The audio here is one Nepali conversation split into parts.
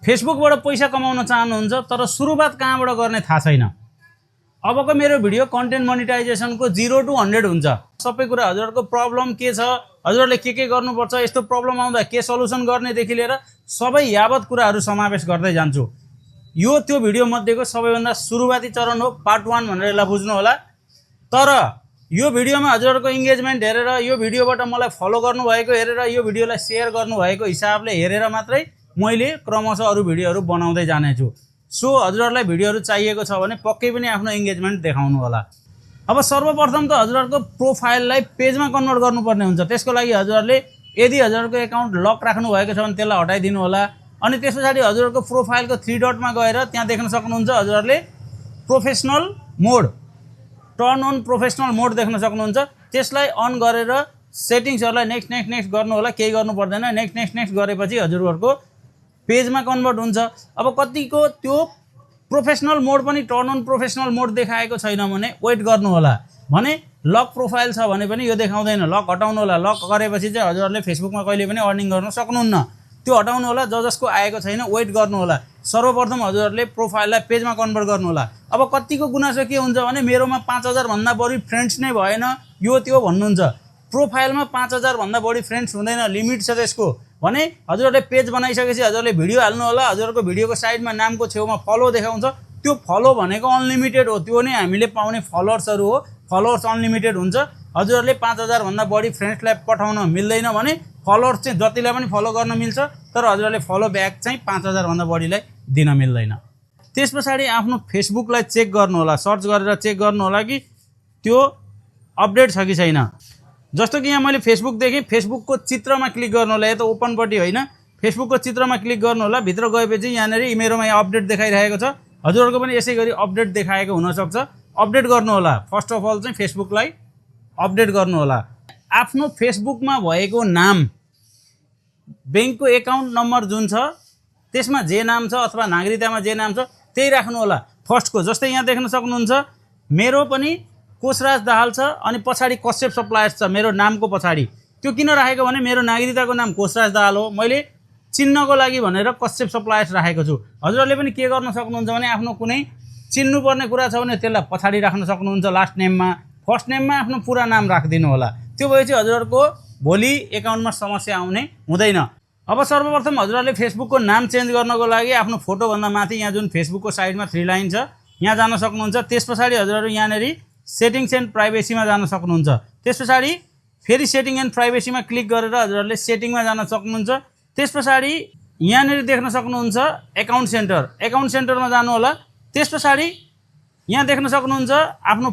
फेसबुकबाट पैसा कमाउन चाहनुहुन्छ तर सुरुवात कहाँबाट गर्ने थाहा छैन। अबको मेरो भिडियो कन्टेन्ट मोनेटाइजेसनको 0 to 100 हुन्छ। सबै कुरा हजुरहरुको प्रब्लम के छ, हजुरहरुले के गर्नुपर्छ, यस्तो प्रब्लम आउँदा के सल्युसन गर्नेदेखि लिएर सबै यावत कुराहरू समावेश गर्दै जान्छु। यो त्यो भिडियो मध्येको सबैभन्दा सुरुवाती चरण हो, पार्ट 1 भनेर यसलाई बुझ्नु होला। तर यो भिडियोमा हजुरहरुको इन्गेजमेन्ट हेरेर, यो भिडियोबाट मलाई फलो गर्नुभएको हेरेर, यो भिडियोलाई शेयर गर्नुभएको हिसाबले हेरेर मात्रै मैले क्रमशः अरू भिडियोहरू बनाउँदै जानेछु। सो हजुरहरुलाई भिडियोहरू चाहिएको छ भने पक्कै पनि आफ्नो इन्गेजमेन्ट देखाउनु होला। अब सर्वप्रथम त हजुरहरुको प्रोफाइललाई पेजमा कन्भर्ट गर्नुपर्ने हुन्छ। त्यसको लागि हजुरहरुले यदि हजुरहरुको एकाउन्ट लक राख्नु भएको छ भने त्यसलाई हटाइदिनु होला। अनि त्यसपछि हजुरहरुको प्रोफाइलको 3 डटमा गएर त्यहाँ देख्न सक्नुहुन्छ हजुरहरुले professional mode, turn on professional mode देख्न सक्नुहुन्छ। त्यसलाई अन गरेर सेटिङ्सहरुलाई नेक्स्ट गर्नु होला। केही गर्नु पर्दैन। नेक्स्ट गरेपछि हजुरहरुको पेजमा कन्भर्ट हुन्छ। अब कतिको त्यो प्रोफेसनल मोड पनि टर्न अन प्रोफेसनल मोड देखाएको छैन भने वेट गर्नु होला। भने लक प्रोफाइल छ भने पनि यो देखाउँदैन। लक हटाउनु होला। लक गरेपछि चाहिँ हजुरहरुले फेसबुकमा कहिले पनि अर्निङ गर्न सक्नुहुन्न। त्यो हटाउनु होला। जसको आएको छैन वेट गर्नु होला। सर्वप्रथम हजुरहरुले प्रोफाइललाई पेजमा कन्भर्ट गर्नु होला। अब कतिको गुनासो के हुन्छ भने मेरोमा 5000 भन्दा बढी फ्रेन्ड्स नै भएन, यो त्यो भन्नुहुन्छ। प्रोफाइलमा 5000 भन्दा बढी फ्रेन्ड्स हुँदैन, लिमिट छ त्यसको। भने हजुरहरुले पेज बनाइसकेपछि हजुरहरुले भिडियो हाल्नु होला। हजुरहरुको भिडियोको साइडमा नामको छेउमा फलो देखाउँछ। त्यो फलो भनेको अनलिमिटेड हो। त्यो नै हामीले पाउने फलोअर्सहरु हो। फलोअर्स अनलिमिटेड हुन्छ। हजुरहरुले 5000 भन्दा बढी फ्रेन्ड्सलाई पठाउन मिल्दैन भने फलोअर्स चाहिँ जतिलाई पनि फलो गर्न मिल्छ, तर हजुरहरुले फलो ब्याक चाहिँ 5000 भन्दा बढीलाई दिन मिल्दैन। त्यसपछि आफ्नो फेसबुकलाई चेक गर्नु होला। सर्च गरेर चेक गर्नु होला कि त्यो अपडेट छ कि छैन। जस्तो कि यहाँ मैले फेसबुक देखेँ। फेसबुकको चित्रमा क्लिक गर्नु होला। यो त ओपनपट्टि होइन, फेसबुकको चित्रमा क्लिक गर्नु होला। भित्र गएपछि यहाँनिर मेरोमा यहाँ अपडेट देखाइरहेको छ। हजुरहरुको पनि यसै गरी अपडेट देखाएको हुनसक्छ। अपडेट गर्नु होला। फर्स्ट अफ अल चाहिँ फेसबुकलाई अपडेट गर्नु होला। आफ्नो फेसबुकमा भएको नाम, ब्याङ्कको एकाउन्ट नम्बर जुन छ त्यसमा जे नाम छ अथवा नागरिकतामा जे नाम छ त्यही राख्नु होला फर्स्टको। जस्तै यहाँ देख्न सक्नुहुन्छ मेरो पनि कोशराज दाहाल छ अनि पछाडि कश्यप सप्लायर्स छ मेरो नामको पछाडि। त्यो किन राखेको भने मेरो नागरिकताको नाम कोशराज दाहाल हो। मैले चिन्हको लागि भनेर कश्यप सप्लायर्स राखेको छु। हजुरहरुले पनि के गर्न सक्नुहुन्छ भने आफ्नो कुनै चिन्नुपर्ने कुरा छ भने त्यसलाई पछाडि राख्न सक्नुहुन्छ। लास्ट नेममा, फर्स्ट नेममा आफ्नो पुरा नाम राखिदिनु होला। त्यो भएपछि हजुरहरुको भोलि एकाउन्टमा समस्या आउने हुँदैन। अब सर्वप्रथम हजुरहरुले फेसबुकको नाम चेन्ज गर्नको लागि आफ्नो फोटोभन्दा माथि यहाँ जुन फेसबुकको साइडमा 3 लाइन छ यहाँ जान सक्नुहुन्छ। त्यसपछि हजुरहरु यहाँनेरि सेटिङ्स एन्ड प्राइभेसीमा जान सक्नुहुन्छ। त्यसपछि फेरि सेटिङ एन्ड प्राइभेसीमा क्लिक गरेर हजुरहरुले सेटिङमा जान सक्नुहुन्छ। त्यसपछि यहाँनेरि देख्न सक्नुहुन्छ एकाउन्ट सेन्टर। एकाउन्ट सेन्टरमा जानु होला। त्यसपछि यहाँ देख्न सक्नुहुन्छ आफ्नो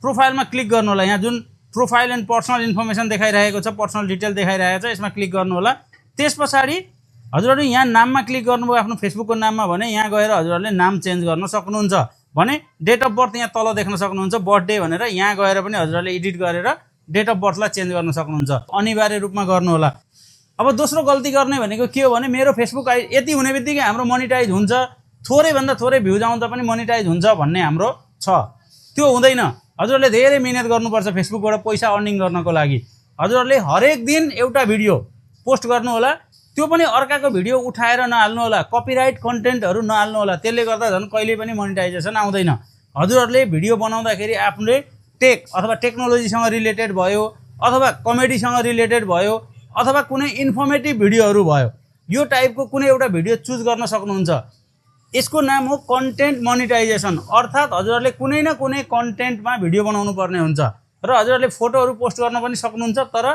प्रोफाइलमा क्लिक गर्नु होला। यहाँ जुन प्रोफाइल एन्ड पर्सनल इन्फर्मेसन देखाइरहेको छ, पर्सनल डिटेल देखाइरहेको छ, यसमा क्लिक गर्नु होला। त्यसपछि हजुरहरु यहाँ नाममा क्लिक गर्नुभयो आफ्नो फेसबुकको नाममा भने यहाँ गएर हजुरहरुले नाम चेन्ज गर्न सक्नुहुन्छ। भने डेट अफ बर्थ यहाँ तल देख्न सक्नुहुन्छ बर्थडे भनेर, यहाँ गएर पनि हजुरहरुले एडिट गरेर डेट अफ बर्थलाई चेन्ज गर्न सक्नुहुन्छ। अनिवार्य रूपमा गर्नु होला। अब दोस्रो गल्ती गर्ने भनेको के हो भने मेरो फेसबुक यति हुने बित्तिकै हाम्रो मोनेटाइज हुन्छ, थोरै भन्दा थोरै भ्युज आउँदा पनि मोनेटाइज हुन्छ भन्ने हाम्रो छ। त्यो हुँदैन। हजुरहरुले धेरै मेहनत गर्नुपर्छ फेसबुकबाट पैसा अर्निङ गर्नको लागि। हजुरहरुले हरेक दिन एउटा भिडियो पोस्ट गर्नु होला। त्यो पनि अर्काको भिडियो उठाएर नहाल्नु होला। कपिराइट कन्टेन्टहरु नहाल्नु होला। त्यसले गर्दा झन् कहिले पनि मोनेटाइजेसन आउँदैन। हजुरहरुले भिडियो बनाउँदाखेरि आफूले टेक अथवा टेक्नोलोजीसँग रिलेटेड भयो अथवा कमेडीसँग रिलेटेड भयो अथवा कुनै इन्फर्मेटिभ भिडियोहरु भयो, यो टाइपको कुनै एउटा भिडियो चुज गर्न सक्नुहुन्छ। यसको नाम हो कन्टेन्ट मोनेटाइजेसन। अर्थात हजुरहरुले कुनै न कुनै कन्टेन्टमा भिडियो बनाउनु पर्ने हुन्छ र हजुरहरुले फोटोहरु पोस्ट गर्न पनि सक्नुहुन्छ। तर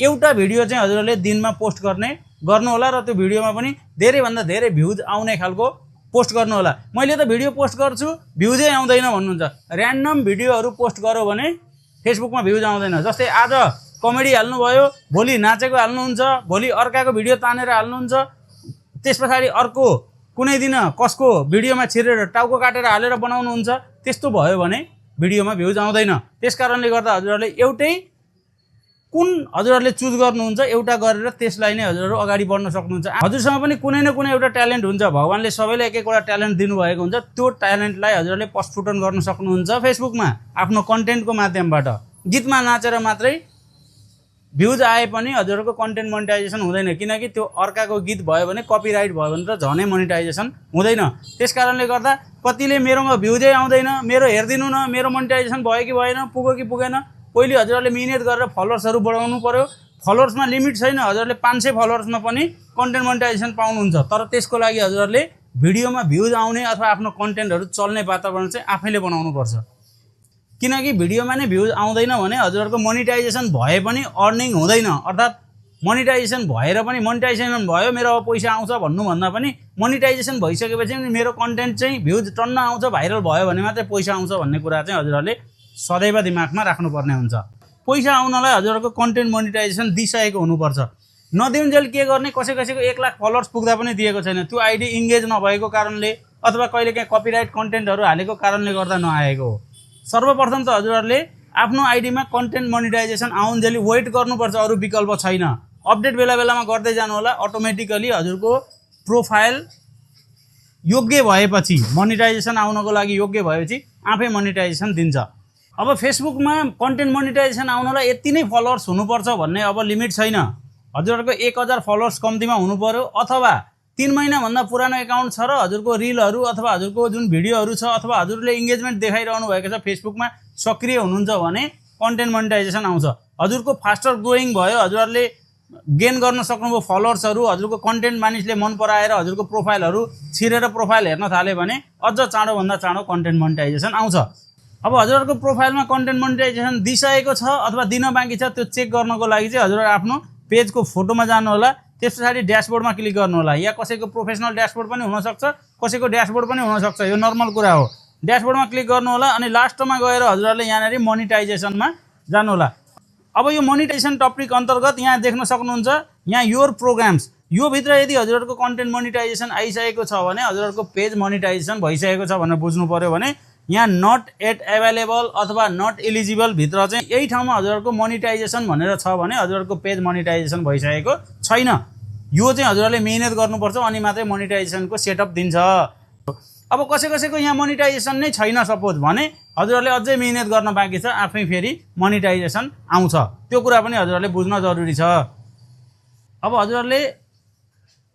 एउटा भिडियो चाहिँ हजुरहरुले दिनमा पोस्ट गर्नु होला र त्यो भिडियोमा पनि धेरै भन्दा धेरै भ्युज आउने खालको पोस्ट गर्नु होला। मैले त भिडियो पोस्ट गर्छु भ्युजै आउँदैन भन्नुहुन्छ। र्यान्डम भिडियोहरु पोस्ट गर्यो भने फेसबुकमा भ्युज आउँदैन। जस्तै आज कमेडी हाल्नु भयो, भोलि नाचेको हाल्नुहुन्छ, भोलि अर्काको भिडियो तानेर हाल्नुहुन्छ, त्यसपछि अर्को कुनै दिन कसको भिडियोमा छिरेर टाउको काटेर हालेर बनाउनुहुन्छ। त्यस्तो भयो भने भिडियोमा भ्युज आउँदैन। त्यसकारणले गर्दा हजुरहरुले एउटै कुन हजुरहरुले चुज गर्नुहुन्छ एउटा गरेर त्यसलाई नै हजुरहरु अगाडि बढ्न सक्नुहुन्छ। हजुरसँग पनि कुनै न कुनै एउटा ट्यालेन्ट हुन्छ। भगवानले सबैलाई एक एकवटा ट्यालेन्ट दिनुभएको हुन्छ। त्यो ट्यालेन्टलाई हजुरहरुले प्रस्फुटन गर्न सक्नुहुन्छ फेसबुकमा आफ्नो कन्टेन्टको माध्यमबाट। गीतमा नाचेर मात्रै भ्युज आए पनि हजुरहरूको कन्टेन्ट मोनिटाइजेसन हुँदैन, किनकि त्यो अर्काको गीत भयो भने कपिराइट भयो भने त झनै मोनिटाइजेसन हुँदैन। त्यस कारणले गर्दा कतिले मेरोमा भ्युजै आउँदैन, मेरो हेरिदिनु न, मेरो मोनिटाइजेसन भयो कि भएन, पुग्यो कि पुगेन। पहिले हजुरहरूले मिहिनेत गरेर फलोवर्सहरू बढाउनु पर्यो। फलोवर्समा लिमिट छैन, हजुरहरूले 500 फलोवर्समा पनि कन्टेन्ट मोनिटाइजेसन पाउनुहुन्छ। तर त्यसको लागि हजुरहरूले भिडियोमा भ्युज आउने अथवा आफ्नो कन्टेन्टहरू चल्ने वातावरण चाहिँ आफैले बनाउनुपर्छ। किनकि भिडियोमा नै भ्युज आउँदैन भने हजुरहरूको मोनिटाइजेसन भए पनि अर्निङ हुँदैन। अर्थात् मोनिटाइजेसन भएर पनि मोनिटाइजेसन भयो मेरो अब पैसा आउँछ भन्नुभन्दा पनि मोनिटाइजेसन भइसकेपछि मेरो कन्टेन्ट चाहिँ भ्युज टन्न आउँछ, भाइरल भयो भने मात्रै पैसा आउँछ भन्ने कुरा चाहिँ हजुरहरूले सदैव दिमागमा राख्नुपर्ने हुन्छ। पैसा आउनलाई हजुरहरूको कन्टेन्ट मोनिटाइजेसन दिइसकेको हुनुपर्छ। नदिउन्जेल के गर्ने, कसैको 1 लाख फलोवर्स पुग्दा पनि दिएको छैन, त्यो आइडी इङ्गेज नभएको कारणले अथवा कहिलेकाहीँ कपिराइट कन्टेन्टहरू हालेको कारणले गर्दा नआएको हो। सर्वप्रथम त हजुरहरूले आफ्नो आइडीमा कन्टेन्ट मोनिटाइजेसन आउन्जेली वेट गर्नुपर्छ, अरू विकल्प छैन। अपडेट बेला बेलामा गर्दै जानु होला, अटोमेटिकली हजुरको प्रोफाइल योग्य भएपछि मोनिटाइजेसन आउनको लागि योग्य भएपछि आफै मोनिटाइजेसन दिन्छ। अब फेसबुकमा कन्टेन्ट मोनिटाइजेसन आउनलाई यति नै फलोवर्स हुनुपर्छ भन्ने अब लिमिट छैन। हजुरहरूको 1000 फलोवर्स कम्तीमा हुनु पर्यो, अथवा 3 महिनाभन्दा पुरानो एकाउन्ट छ र हजुरको रिलहरू अथवा हजुरको जुन भिडियोहरू छ अथवा हजुरले इङ्गेजमेन्ट देखाइरहनु भएको छ, फेसबुकमा सक्रिय हुनुहुन्छ भने कन्टेन्ट मोनिटाइजेसन आउँछ। हजुरको फास्टर ग्रोइङ भयो, हजुरहरूले गेन गर्न सक्नुभयो फलोवर्सहरू, हजुरको कन्टेन्ट मानिसले मन पराएर हजुरको प्रोफाइलहरू छिरेर प्रोफाइल हेर्न थाल्यो भने अझ चाँडोभन्दा चाँडो कन्टेन्ट मोनिटाइजेसन आउँछ। अब हजुरहरूको प्रोफाइलमा कन्टेन्ट मोनिटाइजेसन दिइसकेको छ अथवा दिन बाँकी छ, त्यो चेक गर्नको लागि चाहिँ हजुरहरू आफ्नो पेजको फोटोमा जानु होला, त्यस पछाडि ड्यासबोर्डमा क्लिक गर्नु होला। या कसैको प्रोफेसनल ड्यासबोर्ड पनि हुनसक्छ, कसैको ड्यासबोर्ड पनि हुनसक्छ, यो नर्मल कुरा हो। ड्यासबोर्डमा क्लिक गर्नु होला अनि लास्टमा गएर हजुरहरूले यहाँनिर मोनिटाइजेसनमा जानु होला। अब यो मोनिटाइजेसन टपिक अन्तर्गत यहाँ देख्न सक्नुहुन्छ, यहाँ योर प्रोग्राम्स, यो भित्र यदि हजुरहरूको कन्टेन्ट मोनिटाइजेसन आइसकेको छ भने हजुरहरूको पेज मोनिटाइजेसन भइसकेको छ भनेर बुझ्नु पर्यो। भने यहाँ नट एट एभाइलेबल अथवा नट एलिजिबल भित्र चाहिँ यही ठाउँमा हजुरहरूको मोनिटाइजेसन भनेर छ भने हजुरहरूको पेज मोनिटाइजेसन भइसकेको छैन। यो चाहिँ हजुरहरूले मिहिनेत गर्नुपर्छ अनि मात्रै मोनिटाइजेसनको सेटअप दिन्छ। अब कसैको यहाँ मोनिटाइजेसन नै छैन सपोज भने हजुरहरूले अझै मिहिनेत गर्न बाँकी छ, आफै फेरि मोनिटाइजेसन आउँछ। त्यो कुरा पनि हजुरहरूले बुझ्न जरुरी छ। अब हजुरहरूले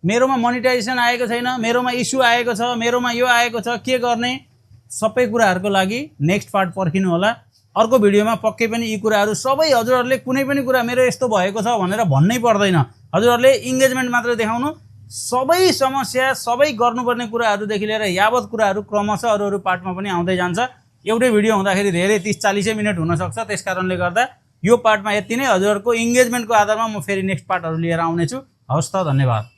मेरोमा मोनिटाइजेसन आएको छैन, मेरोमा इस्यु आएको छ, मेरोमा यो आएको छ, के गर्ने, सबै कुराहरूको लागि नेक्स्ट पार्ट पर्खिनु होला। अर्को भिडियोमा पक्कै पनि यी कुराहरू सबै हजुरहरूले कुनै पनि कुरा मेरो यस्तो भएको छ भनेर भन्नै पर्दैन। हजुरहरूले इङ्गेजमेन्ट मात्र देखाउनु, सबै समस्या सबै गर्नुपर्ने कुराहरूदेखि लिएर यावत कुराहरू क्रमशः अरू पार्टमा पनि आउँदै जान्छ। एउटै भिडियो हुँदाखेरि धेरै 30-40 मिनट हुनसक्छ। त्यस कारणले गर्दा यो पार्टमा यति नै। हजुरहरूको इङ्गेजमेन्टको आधारमा म फेरि नेक्स्ट पार्टहरू लिएर आउनेछु। हवस् त, धन्यवाद।